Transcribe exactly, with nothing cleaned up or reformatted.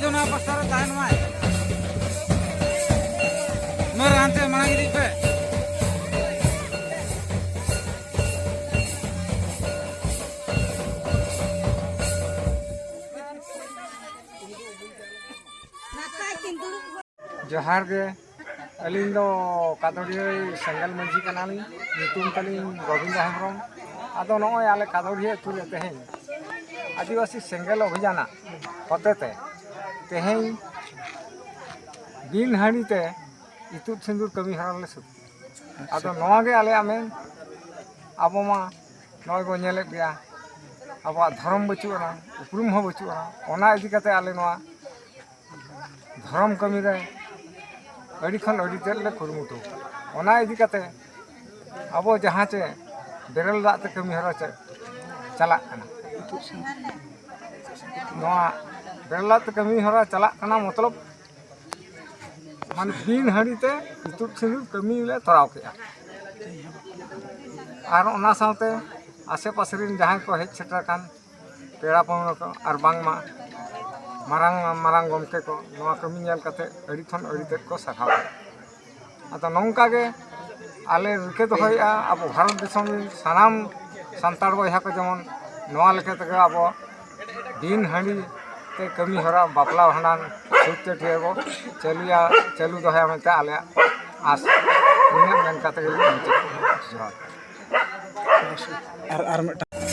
ᱫᱚ ᱱᱚᱣᱟ ᱯᱟᱥᱴᱟ ᱨᱮ ᱛᱟᱦᱮᱱ ᱢᱟᱭ᱾ ᱩᱢᱮᱨ ᱦᱟᱱᱛᱮ ᱢᱟᱲᱟᱝ ᱤᱫᱤ ᱯᱮ᱾ ᱡᱚᱦᱟᱨ ᱜᱮ᱾ ᱟᱹᱞᱤᱧ ᱫᱚ ᱠᱟᱫᱚᱲᱤᱭᱟᱹ ᱥᱮᱸᱜᱮᱞ ᱢᱟᱹᱡᱷᱤ ᱠᱟᱱᱟᱞᱤᱧ᱾ ᱧᱩᱛᱩᱢ ᱛᱟᱹᱞᱤᱧ ᱜᱳᱵᱤᱱᱫᱚ ᱦᱮᱢᱵᱨᱚᱢ᱾ ᱟᱫᱚ ᱱᱚᱜᱼᱚᱭ ᱟᱞᱮ ᱠᱟᱫᱚᱲᱤᱭᱟᱹ ᱟᱹᱛᱩ ᱨᱮ ᱛᱮᱦᱮᱧ ᱟᱹᱫᱤᱵᱟᱹᱥᱤ ᱥᱮᱸᱜᱮᱞ ᱚᱵᱷᱤᱡᱟᱱᱟᱜ ᱦᱚᱛᱮᱛᱮ ᱛᱮᱦᱮᱧ ᱵᱤᱱ ᱦᱟᱺᱰᱤ ᱛᱮ ᱤᱛᱩᱫ ᱥᱤᱸᱫᱩᱨ ᱠᱟᱹᱢᱤ ᱦᱚᱨᱟ ᱞᱮ ᱥᱟᱹᱛ ᱠᱮᱫᱟ᱾ ᱟᱫᱚ ᱱᱚᱣᱟ ᱜᱮ ᱟᱞᱮᱭᱟᱜ ᱢᱮᱱ, ᱟᱵᱚ ᱢᱟ ᱱᱚᱜᱼᱚᱭ ᱵᱚᱱ ᱧᱮᱞᱮᱫ ᱜᱮᱭᱟ, ᱟᱵᱚᱣᱟᱜ ᱫᱷᱚᱨᱚᱢ ᱵᱟᱹᱪᱩᱜ ᱟᱱᱟ, ᱩᱯᱨᱩᱢ ᱦᱚᱸ ᱵᱟᱹᱪᱩᱜ ᱟᱱᱟ᱾ ᱚᱱᱟ ᱤᱫᱤ ᱠᱟᱛᱮ ᱟᱞᱮ ᱱᱚᱣᱟ ᱫᱷᱚᱨᱚᱢ ᱠᱟᱹᱢᱤ ᱨᱮ ᱟᱹᱰᱤ ᱠᱷᱚᱱ ᱟᱹᱰᱤ ᱛᱮᱫ ᱞᱮ ᱠᱩᱨᱩᱢᱩᱴᱩ ᱟᱠᱟᱫᱟ᱾ ᱚᱱᱟ ᱤᱫᱤ ᱠᱟᱛᱮ ᱟᱵᱚ ᱡᱟᱦᱟᱸ ᱪᱮ ᱵᱮᱨᱮᱞ ᱫᱟᱜ ᱛᱮ ᱠᱟᱹᱢᱤ ᱦᱚᱨᱟ ᱪᱮ ᱪᱟᱞᱟᱜ ᱠᱟᱱᱟ, ᱱᱚᱣᱟ ᱵᱮᱨᱮᱞ ᱫᱟᱜ ᱛᱮ ᱠᱟᱹᱢᱤ ᱦᱚᱨᱟ ᱪᱟᱞᱟᱜ ᱠᱟᱱᱟ, ᱢᱚᱛᱞᱚᱵ ᱢᱟᱱᱮ ᱵᱤᱱ ᱦᱟᱺᱰᱤ ᱛᱮ ᱤᱛᱩᱫ ᱥᱤᱸᱫᱩᱨ ᱠᱟᱹᱢᱤ ᱞᱮ ᱛᱚᱨᱟᱣ ᱠᱮᱫᱼᱟ᱾ ᱟᱨ ᱚᱱᱟ ᱥᱟᱶᱛᱮ ᱟᱥᱮ ᱯᱟᱥᱮ ᱨᱮᱱ ᱡᱟᱦᱟᱸᱭ ᱠᱚ ᱦᱮᱡ ᱥᱮᱴᱮᱨ ᱟᱠᱟᱱ ᱯᱮᱲᱟ ᱯᱟᱹᱦᱬᱟᱹ ᱠᱚ ᱟᱨ ᱵᱟᱝᱢᱟ ᱢᱟᱨᱟᱝ ᱢᱟᱨᱟᱝ ᱜᱚᱢᱠᱮ ᱠᱚ ᱱᱚᱣᱟ ᱠᱟᱹᱢᱤ ᱧᱮᱞ ᱠᱟᱛᱮ ᱟᱹᱰᱤ ᱠᱷᱚᱱ ᱟᱹᱰᱤ ᱛᱮᱫ ᱠᱚ ᱥᱟᱨᱦᱟᱣ ᱠᱮᱫᱼᱟ᱾ ᱟᱫᱚ ᱱᱚᱝᱠᱟ ᱜᱮ ᱟᱞᱮ ᱨᱤᱠᱟᱹ ᱫᱚᱦᱚᱭᱮᱫᱼᱟ, ᱟᱵᱚ ᱵᱷᱟᱨᱚᱛ ᱫᱤᱥᱚᱢ ᱨᱮᱱ ᱥᱟᱱᱟᱢ ᱥᱟᱱᱛᱟᱲ ᱵᱚᱭᱦᱟ ᱠᱚ ᱡᱮᱢᱚᱱ ᱱᱚᱣᱟ ᱞᱮᱠᱟ ᱛᱮᱜᱮ ᱟᱵᱚ ᱵᱤᱱ ᱦᱟᱺᱰᱤ ᱛᱮ ᱠᱟᱹᱢᱤ ᱦᱚᱨᱟ, ᱵᱟᱯᱞᱟ ᱵᱷᱟᱸᱰᱟᱱ, ᱪᱷᱩᱛ ᱪᱟᱹᱴᱭᱟᱹ ᱵᱚ ᱪᱟᱹᱞᱩᱭᱟ, ᱪᱟᱹᱞᱩ ᱫᱚᱦᱚᱭᱟ ᱢᱮᱱᱛᱮ ᱟᱞᱮᱭᱟᱜ ᱟᱥ᱾ ᱱᱤᱱᱟᱹᱜ ᱢᱮᱱ ᱠᱟᱛᱮ ᱜᱮᱞᱤᱧ ᱢᱩᱪᱟᱹᱫ ᱠᱮᱫᱟ᱾ ᱡᱚᱦᱟᱨ᱾ ᱟᱨ, ᱟᱨ ᱢᱤᱫᱴᱟᱝ